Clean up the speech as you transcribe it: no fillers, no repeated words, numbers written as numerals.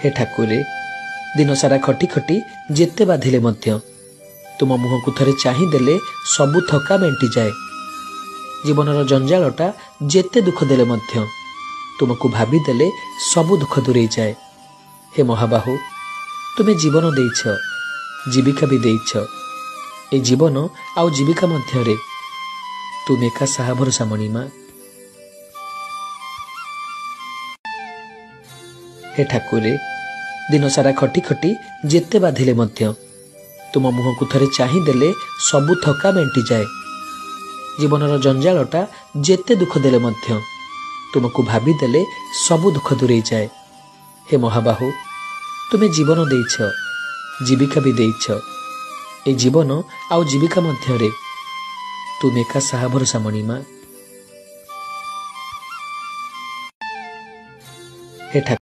ହେ ଠାକୁରେ, ଦିନସାରା ଖଟି ଖଟି ଯେତେ ବାଧିଲେ ମଧ୍ୟ ତୁମ ମୁହଁକୁ ଥରେ ଚାହିଁଦେଲେ ସବୁ ଥକା ମେଣ୍ଟିଯାଏ। ଜୀବନର ଜଞ୍ଜାଳଟା ଯେତେ ଦୁଃଖ ଦେଲେ ମଧ୍ୟ ତୁମକୁ ଭାବିଦେଲେ ସବୁ ଦୁଃଖ ଦୂରେଇଯାଏ। ହେ ମହାବାହୁ, ତୁମେ ଜୀବନ ଦେଇଛ, ଜୀବିକା ବି ଦେଇଛ। ଏ ଜୀବନ ଆଉ ଜୀବିକା ମଧ୍ୟରେ ତୁମେ ଏକା ସାହା ଭରସା ମଣିମା। ହେ ଠାକୁରେ, ଦିନସାରା ଖଟି ଖଟି ଯେତେ ବାଧିଲେ ମଧ୍ୟ ତୁମ ମୁହଁକୁ ଥରେ ଚାହିଁଦେଲେ ସବୁ ଥକା ମେଣ୍ଟିଯାଏ। ଜୀବନର ଜଞ୍ଜାଳଟା ଯେତେ ଦୁଃଖ ଦେଲେ ମଧ୍ୟ ତୁମକୁ ଭାବିଦେଲେ ସବୁ ଦୁଃଖ ଦୂରେଇଯାଏ। ହେ ମହାବାହୁ, ତୁମେ ଜୀବନ ଦେଇଛ, ଜୀବିକା ବି ଦେଇଛ। ଏ ଜୀବନ ଆଉ ଜୀବିକା ମଧ୍ୟରେ ତୁମେ ଏକା ସାହା ଭରସା ମଣିମା। ହେ ଠାକୁରେ,